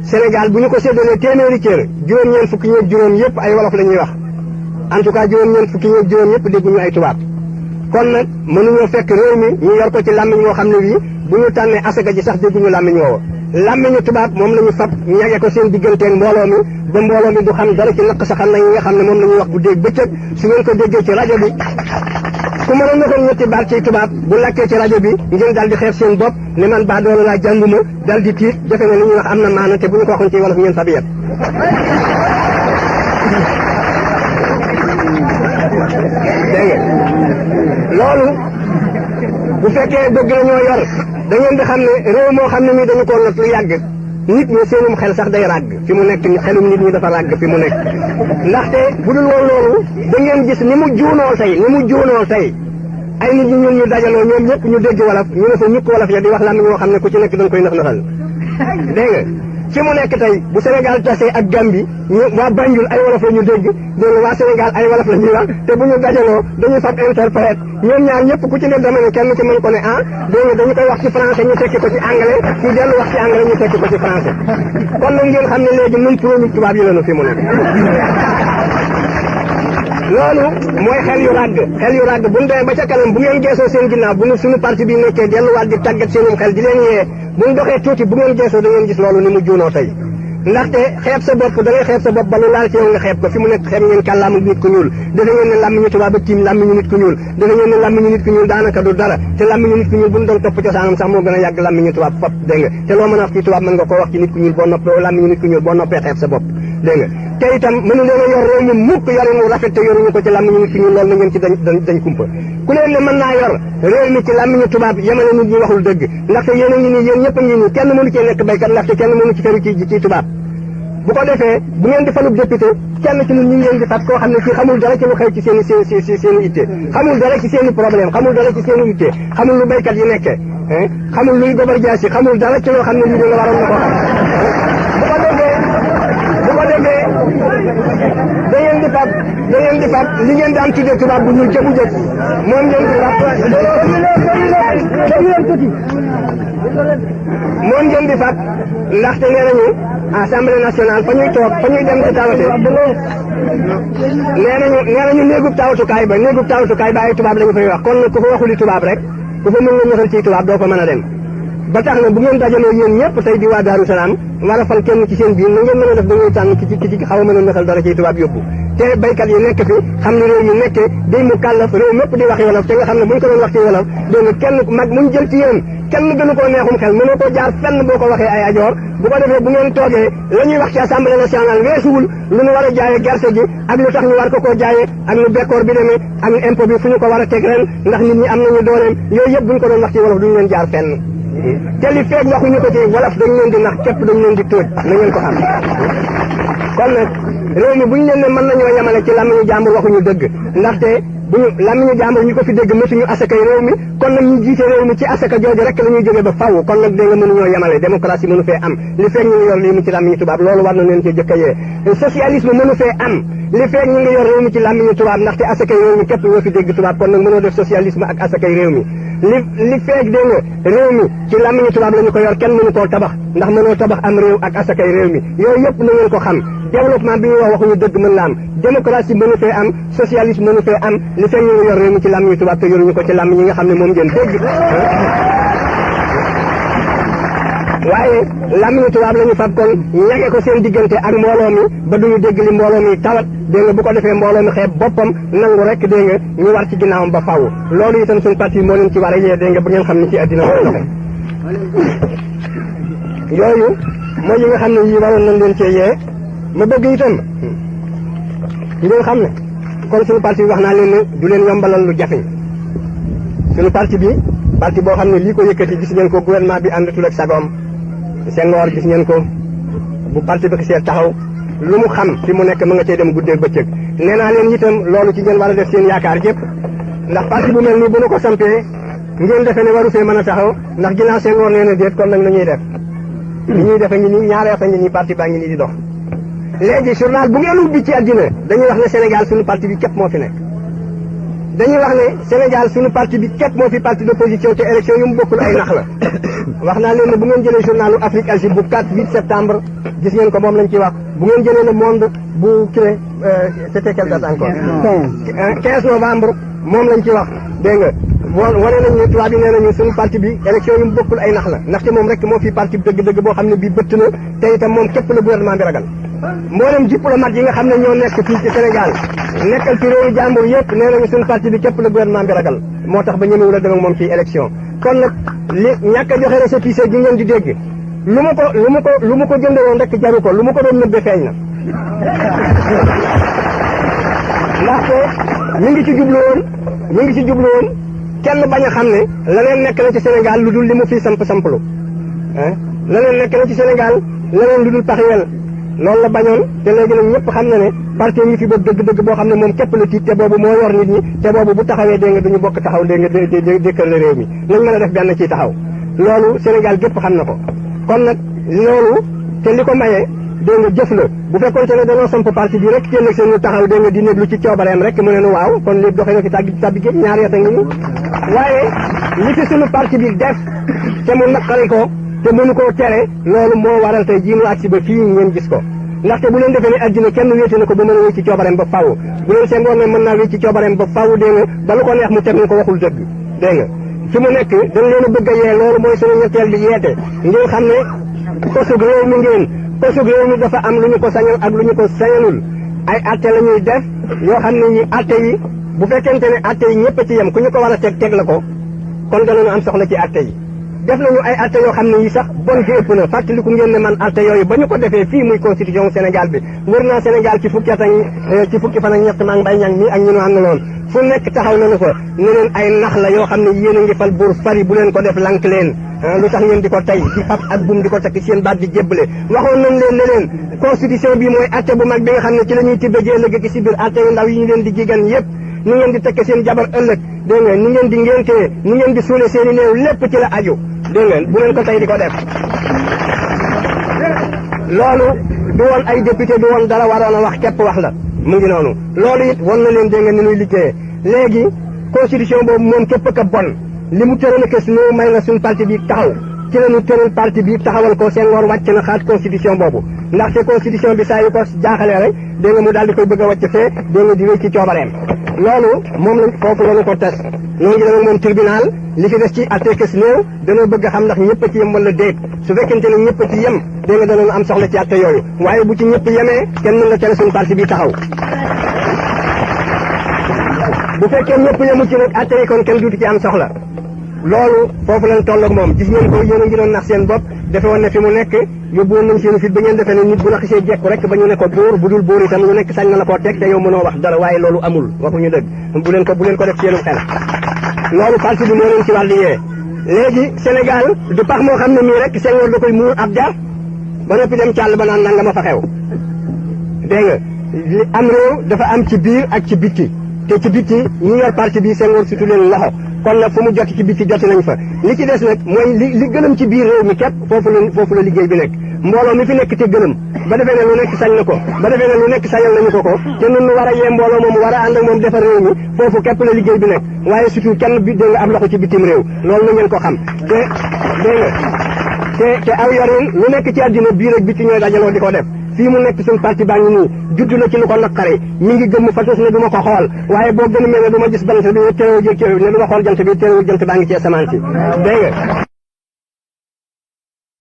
Sénégal bu ñu ko séddalee téeméeri cër juróom-ñeent fukki ñeeg juróom yëpp ay wolof la ñuy wax en tout cas juróom-ñeent fukki ñeeg juróom yëpp dégguñu ay tubaab kon nag mënuñoo fekk réew mi ñu yor ko ci làmmiñ moo xam ne bii bu ñu tànnee asaka ji sax dégguñu làmmiñ woowa làmmiñu tubaab moom la ñu fab ñage ko seen digganteeg mbooloo mi ba mbooloo mi du xam dara ci naq saxal na yi nga xam ne moom la ñuy wax bu dégg bëccëg su ngeen ko déggee ci rajo bi ku mën a nëxal ñetti baat ci tubaab bu lakkee ci rajo bi ngeen dal di xeeb seen bopp ne man baa doolu laa jànguma dal di tiit defe ne li ñuy wax am na maana te bu ñu ko waxoon ci wolof ngeen fab yet dégg nga loolu bu fekkee dëgg la ñoo yor da ngeen di xam ne réew moo xam ne nii dañu ko not lu yàgg nit ñi seenum xel sax day ràgg fi mu nekk xelum nit ñi dafa ràgg fi mu nekk ndaxte bu dul woon loolu da ngeen gis ni mu juunoo tey ay nit ñi ñun ñu dajaloo ñoom ñëpp ñu dégg wolof ñu ne fa ñukk wolof ya di wax la ñoo xam ne ku ci nekk dañ koy nax-naxal dégg nga fi mu nekk tey bu Sénégal tasee ak Gambie ñu waa Banjul ay wolof la ñu dégg dégg waa Sénégal ay wolof la ñuy wax te bu ñu dajaloo dañuy fab interprète ñoom ñaar ñëpp ku ci nekk dama ne kenn ci mën ko ne dégg nga dañu koy wax ci français ñu tekki ko ci anglais ñu dellu wax ci anglais ñu tekki ko ci français kon nag ngeen xam ne léegi ñun problème tubaab yi lañu fi mu nekk loolu mooy xel yu ràgg bu ñu demee ba ca kanam bu ngeen geesoo seen ginnaaw bu ñu suñu parti bi nekkee delluwaat di tàggat seenum xel di leen yee bu ñu doxee tuuti bu ngeen geesoo da ngeen gis loolu ni mu juunoo tey ndaxte xeeb sa bopp da ngay xeeb sa bopp ba lu laal ci yow nga xeeb ko fi mu nekk xeeb ngeen kàllaamu nit ku ñuul dafa ngeen ne làmmiñu tubaab a tiim làmmiñu nit ku ñuul dafa ngeen ne làmmiñu nit ku ñuul daanaka du dara te làmmiñu nit ku ñuul bu ñu doon topp cosaanam sax moo gën a yàgg làmmiñu tubaab fop dégg nga te loo mën a wax ci tubaab mën nga ko wax ci nit ku ñuul boo noppee làmmiñu nit ku ñuul boo noppee xeeb sa bopp dégg nga te itam mënu leen a yor réew mi mukk yorin wu rafet te yoruñu ko ci làmmiñu nit ki ñuul loolu na ngeen ci dañ kumpa ku leen ne mën naa yor réew mi ci làmmiñu tubaab yemale nit ñi waxul dëgg ndaxte yéen a ngi nii yéen ñëpp a ngi nii kenn mënu cee nekk baykat ndaxte kenn mënu ci feru ci tubaab bu ko defee bu ngeen di falub député kenn ci ñun ñu ngi leen di fat koo xam ne fii xamul dara ci lu xew ci seen i itte xamul dara ci seen i problème xamul dara ci seen i itte xamul lu baykat yi nekkee xamul luy gobar jaasi xamul dara ci loo xam ne lii da nga waroon na ko xam bu ko defee da ngeen di fab li ngeen daan tuddee tubaab bu ñuul ca bu jëkk moom ngeen di fab ndaxte nee nañu assemblée nationale fa ñuy toog fa ñuy dem di tawate nee nañu néegub tawatukaay ba ay tubaab la ñu fay wax kon nag ku fa waxuli tubaab rek ku fa mën nga ñëxal ci tubaab doo fa mën a dem ba tax na bu ngeen dajaloo yéen ñëpp tey di waa Daaru Salaam war a fal kenn ci seen biir na ngeen mën a def dañuy tànn ki ci xaw a mën a ñëxal dara ci tubaab yóbbu te baykat yi nekk fi xam ne réew mi nekke day mu kàllaf réew mépp di wax wolof te nga xam ne buñ ko doon wax ci wolof dégg nga kenn mag muñ jël ci yéen kenn gënu koo neexum xel mënoo koo jaar fenn boo ko waxee ay ajoor bu ko defee bu ngeen toogee la ñuy wax ci assemblée nationale weesuwul lu ñu war a jaayee gerte gi ak lu tax ñu war ko koo jaayee ak lu bekkoor bi demee ak impôt bi fu ñu ko war a teg ren ndax nit ñi am nañu dooleem yooyu yëpp buñ ko doon wax ci wolof duñu leen jaar fenn te li feeg waxuñu ko ci wolof dañ leen di nax képp dañ leen di tóoj na ngeen ko xam kon nag réew mi bu ñu leen ne mën nañoo yemale ci làmmiñu jàmbur waxuñu dëgg ndaxte bu ñu làmmiñu jàmbur ñu ko fi dégg mësuñu asakay réew mi kon nag ñu jiite réew mi ci asaka jooju rek la ñuy jógee ba faw kon nag dégg nga mënuñoo yemale démocratie mënu fee am li feeg ñu ngi yor réew mi ci làmmiñu tubaab loolu war na leen cee jëkk a yee socialisme mënu fee am li feeg ñu ngi yor réew mi ci làmmiñu tubaab ndaxte asakay réew mi képp ñoo fi dégg tubaab kon nag mënoo def socialisme ak asakay réew mi li feeg dégg nga réew mi ci làmmiñu tubaab la ñu ko yor kenn mënu koo tabax ndax mënoo tabax am réew ak asakay réew mi yooyu yëpp na ngeen ko xam développement bi ñuy wax waxuñu dëgg mën la am démocratie mënu fee am socialisme mënu fee am li feeg ñu ngi yor réew mi ci làmmiñu tubaab te yoruñu ko ci làmmiñ yi nga xam ne moom ngeen dégg waaye làmmiñu tubaab la ñu fab kon ñage ko seen diggante ak mbooloo mi ba duñu dégg li mbooloo mi tawat dégg nga bu ko defee mbooloo mi xeeb boppam nangu rek dégg nga ñu war ci ginnaawam ba faaw loolu itam suñu parti moo leen ci war a yee dégg nga bu ngeen xam ne ci àddina war a doxe yooyu mooy yi nga xam ne yii waroon nañ leen cee yee ma bëgg itam ngeen xam ne kon suñu parti bi wax naa leen ne du leen yombalal lu jafe suñu parti bi parti boo xam ne lii ko yëkkati gis ngeen ko gouvernement bi àndatul ak sagoom Senghor gis ngeen ko bu parti bi xisee taxaw lu mu xam fi mu nekk ma nga cee dem guddeeg bëccëg nee naa leen itam loolu ci ngeen war a def seen yaakaar yëpp ndax parti bu mel nii bu nu ko sampee ngeen defee ne waru fee mën a taxaw ndax ginnaaw Senghor nee na déet kon nag nañuy def li ñuy defe ngi nii ñaaree fa ngi nii parti baa ngi nii di dox léegi journal bu ngeen ubbi ci àddina dañuy wax ne Sénégal suñu parti bi képp moo fi nekk dañuy wax ne Sénégal suñu parti bi képp moo fi parti d'opposition te élection yu mu bokkul ay nax la wax naa leen ne bu ngeen jëlee journalu Afrique Asie bu 4-8 septembre gis ngeen ko moom lañ ciy wax bu ngeen jëlee le monde bu kii c'était quelle date encore 15 novembre moom lañ ci wax dégg nga wane nañ ne tubaab bi nee nañu suñu parti bi élection yu mu bokkul ay nax la ndaxte moom rek moo fi parti bi dëgg-dëgg boo xam ne bii bëtt na te itam moom képp la gouvernement bi ragal mboolem diplomate yi nga xam ne ñoo nekk fii ci Sénégal nekkal ci réewu jàmbur yëpp nee nañu suñu parti bi képp la gouvernement bi ragal moo tax ba ñemewul a dem ak moom ci élection kon nag li ñàkk a joxe récépissé gi ngeen di dégg lu mu ko jënde woon rek jaru ko lu mu ko doon nëbbe feeñ na ndaxte mi ngi ci jublu woon kenn bañ a xam ne leneen nekk na ci Sénégal lu dul li mu fii samplu leneen nekk na ci Sénégal leneen lu dul paxiwel loolu la bañoon te léegi nag ñëpp xam na ne parti yi fi bëgg dëgg-dëgg boo xam ne moom képp la tiit te boobu moo yor nit ñi te boobu bu taxawee dégg nga duñu bokk taxaw dégg nga dékkal la réew mi nañ mën a def benn ciy taxaw loolu Sénégal gépp xam na ko kon nag loolu te li ko mayee dégg nga jëf la bu fekkoonte ne dañoo samp parti bi rek kenn seen ñu taxaw dégg nga di néglu ci coobareem rek mu ne nu waaw kon léegi doxee na fi tàbbi géej ñaari at a ngi nii waaye li fi suñu parti bi def te mu naqari ko te mënu koo tere loolu moo waral tey jii mu agsi ba fii ngeen gis ko ndaxte bu leen defee ne addina kenn wéete na ko ba mën a wéy ci coobareem ba faaw bu leen seen woon ne mën naa wéy ci coobareem ba faaw dégg nga ba lu ko neex mu teg ñu ko waxul dëgg dégg nga fi mu nekk dañ leen a bëgg a yee loolu mooy suñu ñetteel bi yeete ngeen xam ne posug réew mi posug réew mi dafa am lu ñu ko sañal ak lu ñu ko sañalul ay atte la ñuy def yoo xam ne ñi atte yi bu fekkente ne atte yi ñëpp ci yem ku ñu ko war a teg la ko kon danañu am soxla ci atte yi def nañu ay atte yoo xam ne yi sax bon gi ëpp na fàttaliku ngeen ne man atte yooyu ba ñu ko defee fii muy constitution Sénégal bi wër naa Sénégal ci fukki at ci fukki fan ak ñett maa ngi bay ñang mi ak ñu nu àndaloon fu nekk taxaw nañu fa ne leen ay nax la yoo xam ne yéen a ngi fal buur fari bu leen ko def lank leen lu tax ngeen di ko tey di fab ak buum di ko takk seen baat di jébbale waxoon nañ leen ne leen constitution bi mooy atte bu mag bi nga xam ne ci la ñuy tibbe ji ëllëg ci si biir atte yu ndaw yi ñu leen di jigan yépp ni ngeen di tekke seen jabar ëllëg dégg nga ni ngeen di ngéntee ni ngeen di suule seen i néew lépp ci la aju dégg ngeen bu leen ko tey di ko def loolu du woon ay député du woon dara waroon a wax képp wax la mu ngi noonu loolu it won na leen dégg nga ni ñuy liggéeyee léegi constitution boobu moom képp ka bon li mu tëral que si ñu may na suñu parti bi taxaw ci la ñu tëral parti bi taxawal ko seen ngoor wàcc na xaat constitution boobu ndaxte constitution bi saa yu ko jaaxalee rek dégg nga mu daal di koy bëgg a wàcc fee dégg nga di wéy ci coobareem loolu moom lañ foofu la ñu ko tes ñoo ngi dem moom tribunal li fi des ci atte kes néew dañoo bëgg a xam ndax ñëpp a ci yem wala déet su fekkente ne ñëpp a ci yem dégg nga danañ am soxla ci atte yooyu waaye bu ci ñëpp yemee kenn mën la tere suñu parti bi taxaw bu fekkee ñëpp yemu ci nag atte yi kon kenn duutu ci am soxla loolu foofu lañ toll ak moom gis ngeen ko yéen a ngi doon nax seen bopp defe woon ne fi mu nekk yóbbu woon nañ seen fit ba ngeen defee ne nit bu la xisee jekku rek ba ñu ne ko buur bu dul buur itam lu nekk sañ na la koo teg te yow mënoo wax dara waaye loolu amul waxuñu dëgg bu leen ko def seenu xel loolu parti bi moo leen ci wàllu yee léegi Sénégal du pax moo xam ne mii rek Senghor da koy muur ab jar ba noppi dem càll ba naan nanga ma fa xew dégg nga li am réew dafa am ci biir ak ci bitti te ci bitti ñi yor parti bi Senghor surtout leen loxo kon nag fu mu jot ci bitti joti nañ fa li ci des nag mooy li gëlëm ci biir réew mi képp foofu la liggéey bi nekk mbooloo mi fi nekk te gëlëm ba defee ne lu nekk sañ na ko ba defee ne lu nekk sañal nañu ko te nun nu war a yee mbooloo moom war a ànd ak moom defar réew mi foofu képp la liggéey bi nekk waaye surtout kenn bi dégg nga am loxo ci bitim réew loolu na ngeen ko xam te dégg nga te aw yorin lu nekk ci àddina biir ak bitti ñooy dajaloo di ko def fii mu nekk suñu parti baa ngi nii judd na ci lu ko naqare mi ngi gëmm fatos ne du ma ko xool waaye boo gën a mel ne du ma gis bant bi teewul ne du ma xool jant bi teewul jant baa ngi ci asamaan si dégg nga